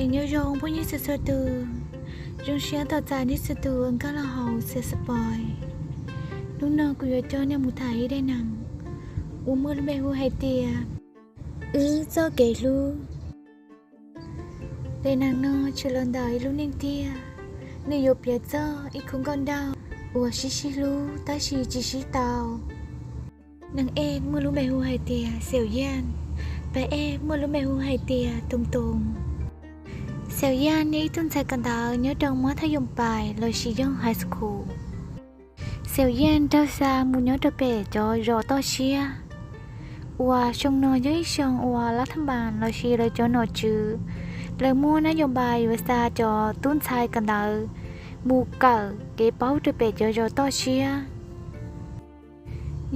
Nyob zoo phooj ywg txhua txhua tus, zoo siab tos txais nej txhua tus uas nkag los hauv Xav Xab Pos. Hnub no kuv yuav coj nej mus tham ib daim neeg uas muaj lub npe hu hais tias Wb Txoj Kev Hlub. Daim neeg no tshwm los ntawm ib lub neej tiag, nws yuav piav txog ib khub nkauj nraug uas sib sib hlub tab sis tsis sib tau. Neeg A muaj lub npe hu hais tias Xiaum Yaj, pab A muaj lub npe hu hais tias Tooj Tooj. Xiaum Yaj yog ib tug ntxhais kawm ntawv nyob rau mab thaj yoom pais lossis yog high school. Xiaum Yaj raug xa mus nyob rau pem cov zos toj siab uas xyoo no yog ib xyoo uas lab thaj npas lossis lawv cov nom tswv lawv muaj nab yos npas yuav xa cov tub ntxhais kawm ntawv mus kawm kev paub rau pem cov zos toj siab.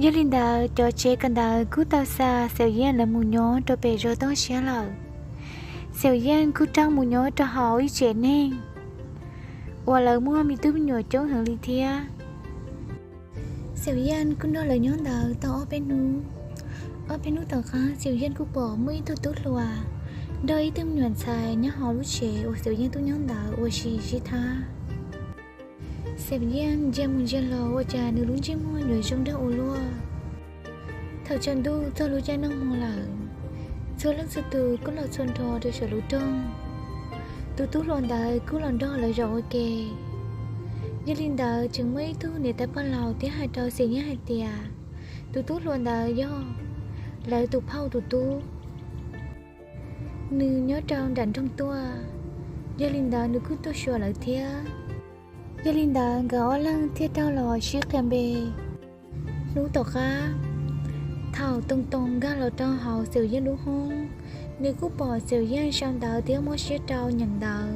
Yog li ntawd cov tsev kawm ntawv kuj tau xa Xiaum Yaj lawv mus nyob rau pem zos toj siab lawm. Xiaum Yaj kuj raug mus nyob rau hauv ib tsev neeg uas lawv muaj me tub me nyuam coob heev li thiab. Xiaum Yaj kuj nrog lawv nyob ntawd tau ob peb hnub. Ob peb hnub tom qab Xiaum Yaj kuj pom muaj ib tug tub hluas nrog ib tug me nyuam ntxhais nyob hauv lub tsev uas Xiaum Yaj tub nyob ntawd ua si sib tham. Xiaum Yaj ntsia mus ntsia los ua cas nws lub ntsej muag yuav zoo nraug ua luaj. Thaum tsaus ntuj txog lub caij noj hmo lawm, txhua leej txhua tus kuj los txhua nrho rau saum lub rooj. Tus tub hluas ntawd kuj los nrog lawv zaum ua ke. Yog li ntawd tseem muaj ib tug niam tais pog laus thiab hais rau Xiaum Yaj hais tias tus tub hluas ntawd yog lawv tus phauj tus tub, nws nyob rau nram nroog tuaj. Yog li ntawd nws kuj tuaj xyuas lawv thiab. Yog li ntawd nkawd ob leeg thiaj raug los sib qhia npe. Hnub tom qab, thaum Tooj Tooj nkag los rau hauv Xiaum Yaj lub hoob, nws kuj pom Xiaum Yaj sau ntawv thiab muab siab rau nyeem ntawv,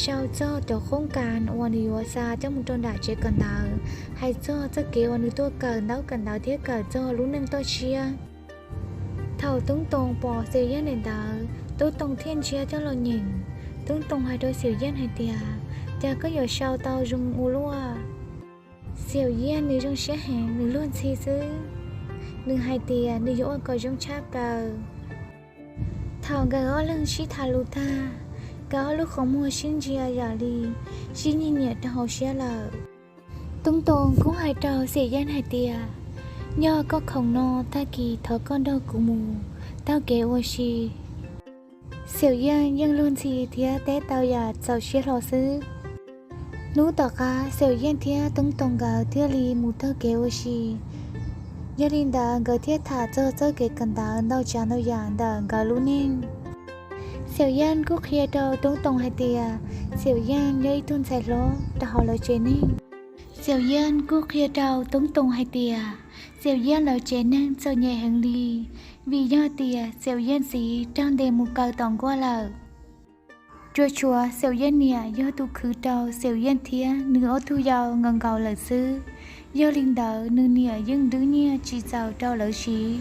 sau txog cov qoob kas uas nws yuav xa coj mus rau nram tsev kawm ntawv, hais txog txoj kev uas nws tuaj kawm ntaub kawm ntawv thiab kawm txog lub neej toj siab. Thaum Toob Toos pom Xiaum Yaj daim ntawv, Toob Toos thiaj ntsia coj los nyeem. Toob Toos hais rau Xiaum Yaj hais tias, cas koj yuav sau tau zoo ua luaj? Xiaum Yaj nws zoo siab heev, nws luag ntxhi xwb. Nws hais tias nws yuav ua kom zoo tshaj plaws. Thaum nkawd ob leeg sib tham lus tag, nkawd ob lub qhov muag sib ntsia yam li sib nyiam nyiam rau hauv siab lawm. Toob Toos kuj hais rau Xiaum Yaj hais tias, yog koj khoom no, tag kis thov koj nrog kuv mus taug kev ua si. Xiaum Yaj yeej luag ntxhi thiab teb tau yam txaus siab hlo xwb. Hnub tom qab Xiaum Yaj thiab Toob Toos nkawd thiaj li mus taug kev ua si. Yog li ntawd nkawd thiaj tham txog txoj kev kawm ntawv ntau tsav ntau yam ntawm nkawd lub neej. Xiaum Yaj kuj qhia rau Toob Toos hais tias Xiaum Yaj yog ib tug ntxhais hlob rau hauv lawv tsev neeg. Xiaum Yaj kuj qhia rau Toob Toos hais tias Xiaum Yaj lawv tsev neeg txom nyem heev li, vim yog tias Xiaum Yaj txiv raug ntes mus kaw tom nkuaj lawm. Tsuas tshuav Xiaum Yaj niam yog tus khwv rau Xiaum Yaj thiab nws ob tug yau nkaus nkaus lawm xwb. Yog li ntawd nws niam yeej nrwb nyiaj tsis txaus rau lawv siv.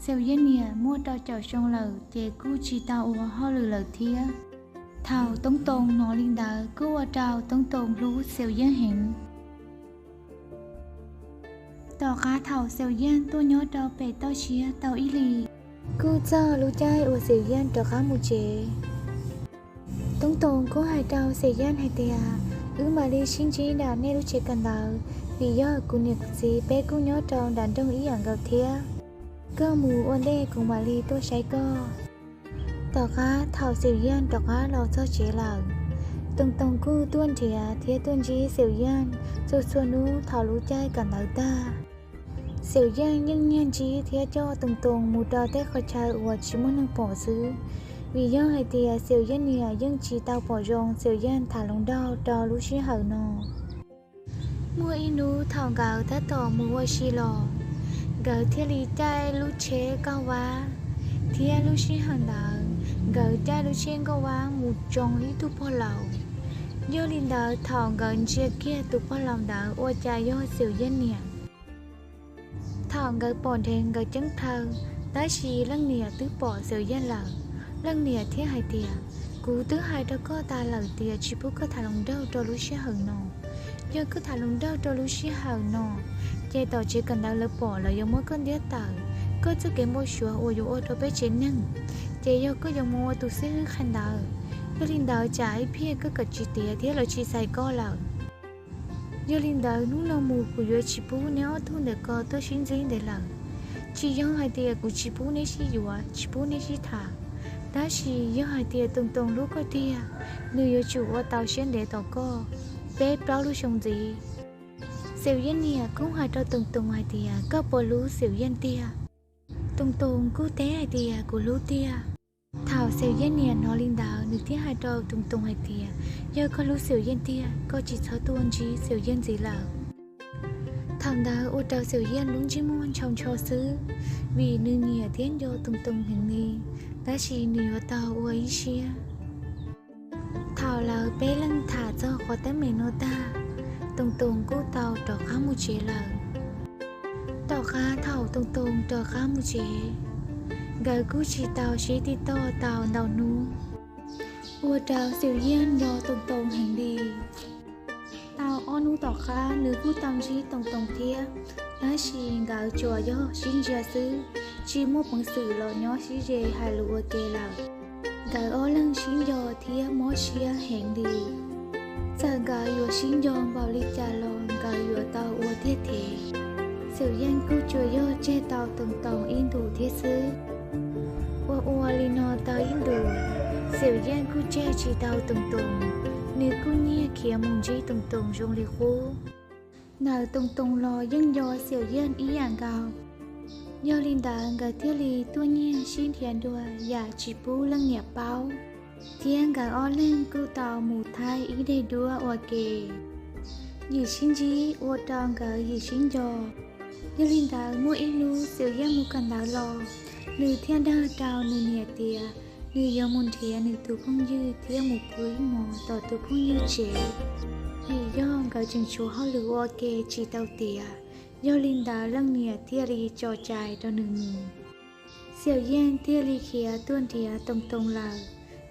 Xiaum Yaj niam muaj rau caum xyoo lawm ces kuj tsis tau ua hauj lwm lawm thiab. Thaum Toob Toos hnov li ntawd kuj ua rau Toob Toos hlub Xiaum Yaj heev. Tom qab thaum Xiaum Yaj tuaj nyob rau pem toj siab tau ib hlis, kuj txog lub caij uas Xiaum Yaj rov qab mus tsev. Toob Toos kuj hais rau Xiaum Yaj hais tias, wb mam li sib ntsib nram nej lub tsev kawm ntawv, vim yog kuv niam kuv txiv peb kuj nyob rau nram nroog ib yam nkaus thiab. Koj mus ua ntej kuv mam li tuaj saib koj. Tom qab thaum Xiaum Yaj rov qab los txog tsev lawm, Toob Toos kuj tuaj nrhiav thiab tuaj ntsib Xiaum Yaj txhua txhua hnub thaum lub caij kawm ntawv tag. Xiaum Yaj yeej nyiag ntsib thiab coj Toob Toos mus rau tej qhov chaw uas tsis muaj neeg pom xwb, vim yog hais tias Xiaum Yaj niam yeej tsis tau pom zoo Xiaum Yaj tham hluas nraug rau lub sij hawm no. Muaj ib hnub thaum nkawd tab tom mus ua si los, nkawd thiaj li caij lub tsheb kauj vab, thiab lub sij hawm ntawd nkawd caij lub tsheb kauj vab mus tsoo ib tug pog laus. Yog li ntawd thaum nkawd ntsia kiag tus pog laus ntawd ua cas yog Xiaum Yaj niam. Thaum nkawd pom nrheev nkawd ceeb plhaw, tab sis leej niam twb pom Xiaum Yaj lawm. Leej niam thiaj hais tias, kuv twb hais rau koj tas lawm tias tsis pub koj tham hluas nraug rau lub sij hawm no. Yog koj tham hluas nraug rau lub sij hawm no, ces tom tsev kawm ntawv lawv pom lawv yuav muab koj ntiab tawm. Koj txoj kev npau suav uas yuav ua rau peb tsev neeg, ces yog koj yuav mus ua tus xib hwb qhia ntawv, Yog li ntawd tsam ib pliag koj kawm tsis tiav thiab lawv tsis xaiv koj lawm. Yog li ntawd hnub no mus kuv yuav tsis pub neb ob tug ntawm ko tuaj sib ntsib ntawd lawm. Tsis yog hais tias kuv tsis pub neb sib yuav, tsis pub neb sib tham, tab sis yog hais tias Toos Toos hlub koj tiag, nws yuav tsum ua tau siab ntev tos koj peb plaub lub xyoo ntxiv. Xiaum Yaj niam kuj hais rau Toos Toos hais tias, koj puas hlub Xiaum Yaj tiag? Toos Toos kuj teb hais tias, kuv hlub tiag. Thaum Xiaum Yaj niam hnov li ntawd, nws thiaj hais rau Toos Toos hais tias, yog koj hlub Xiaum Yaj tiag, koj tsis txhob tuaj ntsib Xiaum Yaj ntxiv lawm. Thaum ntawd ua rau Xiaum Yaj lub ntsej muag ntshau ntshau xwb, vim nws nyiam thiab nco Toos Toos heev li, tab sis nws yuav tau ua ib siab. Thaum lawv peb leeg tham txog qhov teeb meem no tag, Toos Toos kuj tau rov qab mus tsev lawm. Tom qab thaum Toos Toos rov qab mus tsev, nkawd kuj tsis tau sib tij toj tau ntau hnub, ua rau Xiaum Yaj nco Toos Toos heev li. Tau ob hnub tom qab nws kuj tau ntsib Toos Toos thiab, tab sis nkawd tsuas yog sib ntsia xwb, tsis muaj peev xwm los nyob sib ze hais lus ua ke lawm. Nkawd ob leeg sib nco thiab mob siab heev li. Txawm nkawd yuav sib nco npaum li cas los nkawd yuav tau ua tiag thiab. Xiaum Yaj kuj tsuas yog tseg tau Toos Toos ib ntus thiab xwb. Ua ua li no tau ib ntus, Xiaum Yaj kuj tseg tsis tau Toos Toos, nws kuj nyiag khiav mus ntsib Toos Toos zoo li qub. Ntawm Toos Toos los yeej nco Xiaum Yaj ib yam nkaus. Yog li ntawd nkawd thiaj li tuaj nyiag sib nrhiav dua yam tsis pub leej niam paub, thiab nkawd ob leeg kuj tau mus thaij ib daim duab ua ke. Yim sib ntsib ua rau nkawd yim sib nco. Yog li ntawd muaj ib hnub Xiaum Yaj mus kawm ntawv los, nws thiaj dag rau nws niam tias nws yuav mus nrhiav nws tus phooj ywg thiab mus pw ib hmos tom tus phooj ywg tsev, vim yog nkawd tseem tshuav hauj lwm ua ke tsis tau tiav. Yog li ntawd leej niam thiaj li tso cai rau nws mus. Xiaum Yaj thiaj li khiav tuaj nrhiav Toos Toos lawm,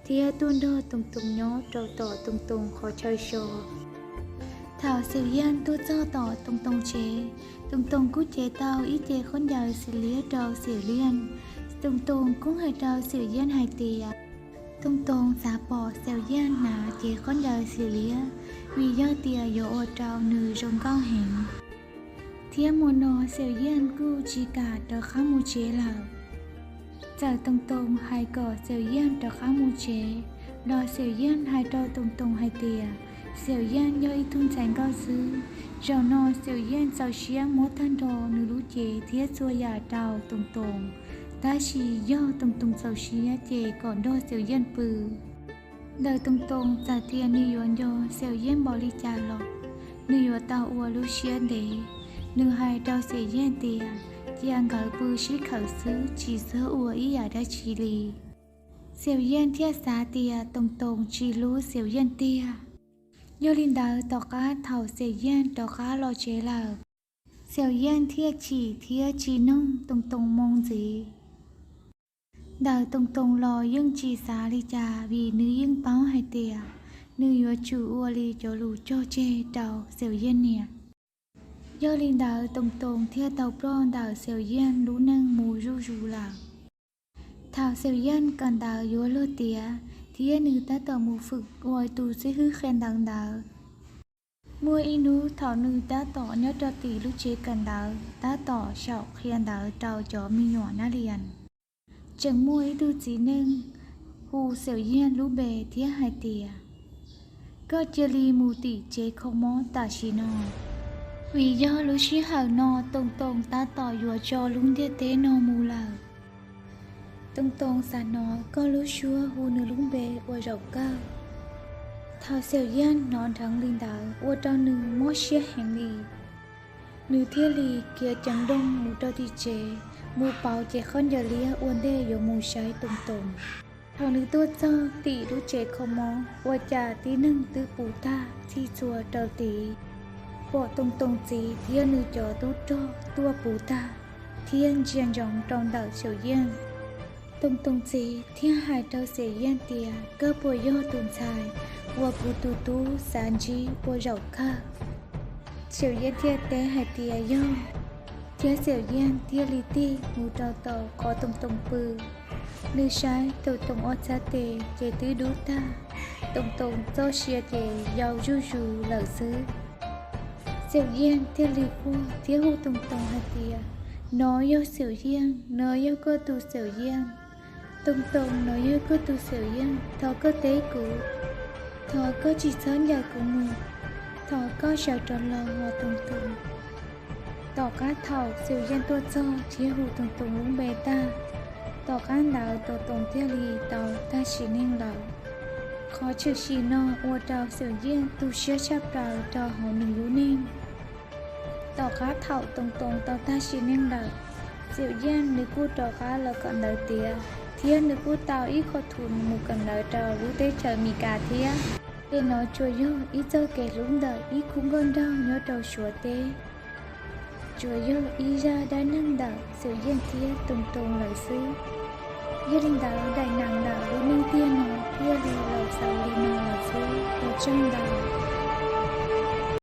thiab tuaj nrog Toos Toos nyob rau tom Toos Toos qhov chaw so. Thaum Xiaum Yaj tuaj txog tom Toos Toos tsev, Toos Toos kuj cev tau ib ce khaub ncaws xim liab rau Xiaum Yaj. Toos Toos kuj hais rau Xiaum Yaj hais tias, Toos Toos xav pom Xiaum Yaj hnav ce khaub ncaws xim liab, vim yog tias yuav ua rau nws zoo nkauj heev. Thiab hmo no Xiaum Yaj kuj tsis kam rov qab mus tsev lawm. Txawm Toos Toos hais kom Xiaum Yaj rov qab mus tsev, los Xiaum Yaj hais rau Toos Toos hais tias, Xiaum Yaj yog ib tug ntxhais nkauj xwb, zaum no Xiaum Yaj txaus siab muab tag nrho nws lub cev thiab txhua yam rau Toos Toos, tab sis yog Toos Toos txaus siab ces kom nrog Xiaum Yaj pw. Ntawm Toos Toos txawm tias nws yuav nco Xiaum Yaj npaum li cas los nws yuav tau ua lub siab ntev. Nws hais rau Xiaum Yaj tias cia nkawd pw sib khawm xwb, tsis txhob ua ib yam dab tsi li. Xiaum Yaj thiaj xav tias Toos Toos tsis hlub Xiaum Yaj tiag. Yog li ntawd tom qab thaum Xiaum Yaj rov qab los tsev lawm, Xiaum Yaj thiaj chim thiab tsis noog Toos Toos moo ntxiv. Ntawm Toos Toos los yeej tsis xav li cas, vim nws yeej paub hais tias nws yuav tsum ua li cov lus cog tseg rau Xiaum Yaj niam. Yog li ntawd Toos Toos thiaj tau ploj ntawm Xiaum Yaj lub neej mus zuj zus lawm. Thaum Xiaum Yaj kawm ntawv yuav luag tiav, thiab nws tab tom mus fwm ua tus xib hwb qhia ntawv ntawd, muaj ib hnub thaum nws tab tom nyob rau tim lub tsev kawm ntawv tab tom xyaum qhia ntawv rau cov me nyuam nab lias, tseem muaj ib tug txiv neej hu Xiaum Yaj lub npe thiab hais tias, koj cia li mus tim tsev kho mob tam sim no, vim yog lub sij hawm no Toos Toos tab tom yuav tso lub ntiaj teb no mus lawm. Toos Toos xav hnov koj lub suab hu nws lub npe ua zaum kawg. Thaum Xiaum Yaj hnov dheev li ntawd ua rau nws mob siab heev li. Nws thiaj li khiav ceev nrooj mus rau tim tsev, mus pauv cev khaub ncaws liab ua ntej yuav mus saib Toos Toos. Thaum nws tuaj txog tim lub tsev kho mob, ua cas tib neeg twb puv tag txhij txhua rau tid. Pom Toos Toos txiv thiab nws cov tub rog tuaj puv tag thiab ntsia ntsoov rau ntawm Xiaum Yaj. Toos Toos txiv thiaj hais rau Xiaum Yaj tias, koj puas yog tus ntxhais uas kuv tus tub xav ntsib ua zaum kawg? Xiaum Yaj thiaj teb hais tias yog, thiab Xiaum Yaj thiaj li tig mus rau tom qhov Toos Toos pw. Nws saib Toom Toom ua txhais tes ces twb dub tag, Toom Toom txoj sia ces yau zuj zus lawm xwb. Xyaum Yaj thiaj li quaj thiab hu Toom Toom hais tias, Nov yog Xyaum Yaj, nov yog koj tus Xyaum Yaj. Toom Toom, nov yog koj tus Xyaum Yaj, thov koj teb kuv, thov koj tsis txhob ncaim kuv mus, thov koj sawv rov los os Toom Toom. Tom qab thaum Xyaum Yaj tuaj txog thiab hu Toom Toom lub npe tag, tom qab ntawd Toom Toom thiaj li tau tag sim neej lawm. Qhov tshwm sim no ua rau Xyaum Yaj tu siab tshaj plaws rau hauv nws lub neej. Tom qab thaum Toom Toom tau tag sim neej lawm, Xyaum Yaj nws kuj rov qab los kawm ntawv tiav, thiab nws kuj tau ib qho thu mus kawm ntawv rau lub teb chaws Amelikas thiab. Tej no tsuas yog ib txoj kev hlub ntawm ib khub nkauj nraug nyob rau Suav teb, tsuas yog ib zaj dab neeg ntawm Xyaum Yaj thiab Toom Toom lawm xwb. Yog li ntawd daim nam ntawm lub neej tiag no thiaj li los xaus li no lawm xwb. Ua tsaug ntau.